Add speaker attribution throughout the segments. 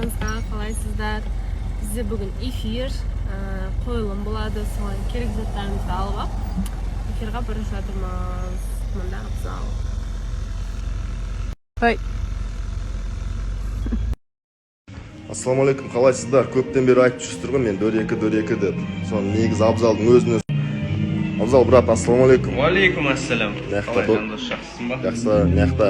Speaker 1: Баршаңызға, қалайсыздар? Бізде бүгін эфир, қойылым болады. Соған керек заттарымызды алып алып, эфирға бара жатырмыз. Мында Абзал. Ой.
Speaker 2: Ассалаумағалейкум, қалайсыздар? Көптен бері айтып жүрсіздер ғой, мен дөрекі, дөрекі деп. Соны негізі Абзалдың өзіне. Абзал, брат, ассалаумағалейкум.
Speaker 3: Уалейкум ассалам.
Speaker 2: Мына жақта
Speaker 3: Қалай, Жандос, жақсысың ба?
Speaker 2: Жақсы. Мына жақта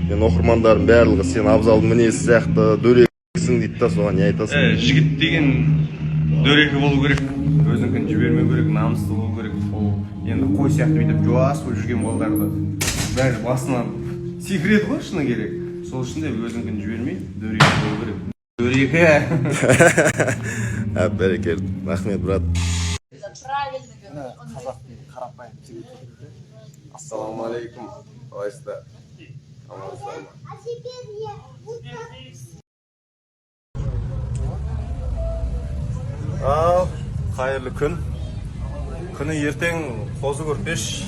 Speaker 2: мен оқырмандарым барлығы сен Абзалдың мінезі сияқты дөрекісің дейді да, соған не айтасың?
Speaker 3: Жігіт деген дөрекі болу керек. Өзінікін жібермеу керек, намысты болу керек. Ол енді қой сияқты бүйтіп жуас болып жүрген балдарды бәрі басынан секіреді ғой, шыны керек. Сол үшін де өзінікін жібермей, дөрекі болу керек. Дөрекі.
Speaker 2: Ә, бәрекелді, рахмет, брат.
Speaker 4: Қазақтың қарапайым жігіті.
Speaker 3: Ассалаумағалейкум. Қалайсыздар? Амансыздар ма?
Speaker 5: А теперь я вот так.
Speaker 6: Ал, қайырлы күн. Күні ертең Қозы Көрпеш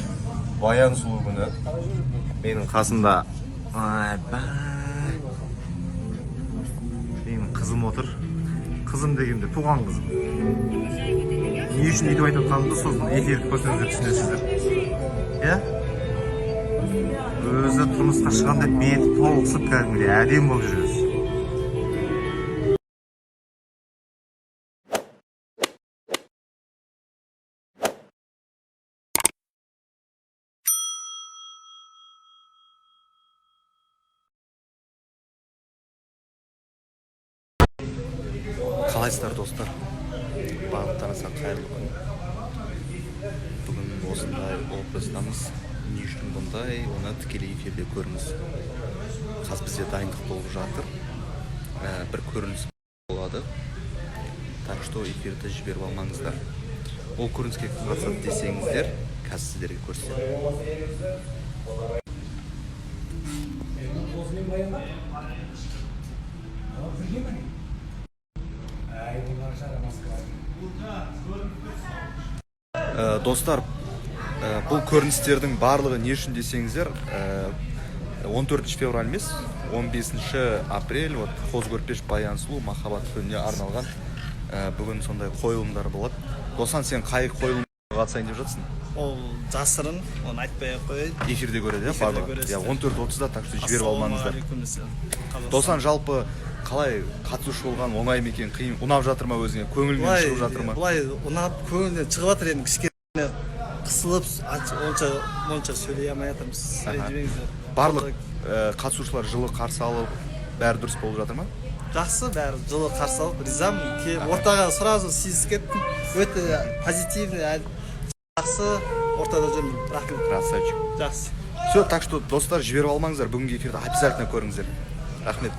Speaker 6: Баян Сұлу күні. Менің қасымда, айбай, менің қызым отыр. Қызым дегенде туған қызым. Не үшін өйтіп айтып жатқанымды сосын эфирді көрсеңіздер, түсінесіздер. Иә? Өзі тұрмысқа шығамын деп беті толықсып, кәдімгідей әдемі болып жүр өзі. Қалайсыздар, достар? Барлықтарыңызға қайырлы күн. Бүгін осындай образдамыз. Не үшін бұндай, оны тікелей эфирде көріңіз. Қазір бізде дайындық болып жатыр. Бір көрініс болады, так что эфирді жіберіп алмаңыздар. Ол көрініске кім қатысады десеңіздер, қазір сіздерге көрсетемін.
Speaker 7: Қозымен Баян ба? Бірге ме? Әй, бұлар жарамас.
Speaker 6: Достар, бұл көріністердің барлығы не үшін десеңіздер, 14 февраль емес, 15 апрель, вот, Қозы Көрпеш Баян Сұлу махаббат күніне арналған бүгін сондай қойылымдар болады. Досан, сен қай қойылымға қатысайын деп жатсың?
Speaker 4: Ол жасырын, оны айтпай ақ қояйын.
Speaker 6: Эфирде көреді, иә?
Speaker 4: Эфирде
Speaker 6: Барлығы.
Speaker 4: көресіздер.
Speaker 6: Иә, 14.30-да, так что жіберіп алмаңыздар.
Speaker 4: Ассалаумағалейкум десем. Қазақстан.
Speaker 6: Досан, жалпы қалай, қатысушы болған оңай ма екен, қиын, ұнап жатыр ма өзіңе, көңіліңнен
Speaker 4: Былай,
Speaker 6: шығып жатыр ма?
Speaker 4: былай ұнап, көңілінен шығып жатыр. Енді кішкене қысылып, онша онша сөйлей алмай жатырмыз, ренжімеңіздер.
Speaker 6: Барлық қатысушылар жылы қарсы алып, бәрі дұрыс болып жатыр ма?
Speaker 4: Жақсы, бәрі жылы қарсы алып, ризамын. Келіп ортаға сразу сезіп кеттім, өте позитивный, жақсы ортада жүрмін, рахмет.
Speaker 6: Красавчик.
Speaker 4: Жақсы.
Speaker 6: Все, так что, достар, жіберіп алмаңыздар, бүгінгі эфирді обязательно көріңіздер. Рахмет.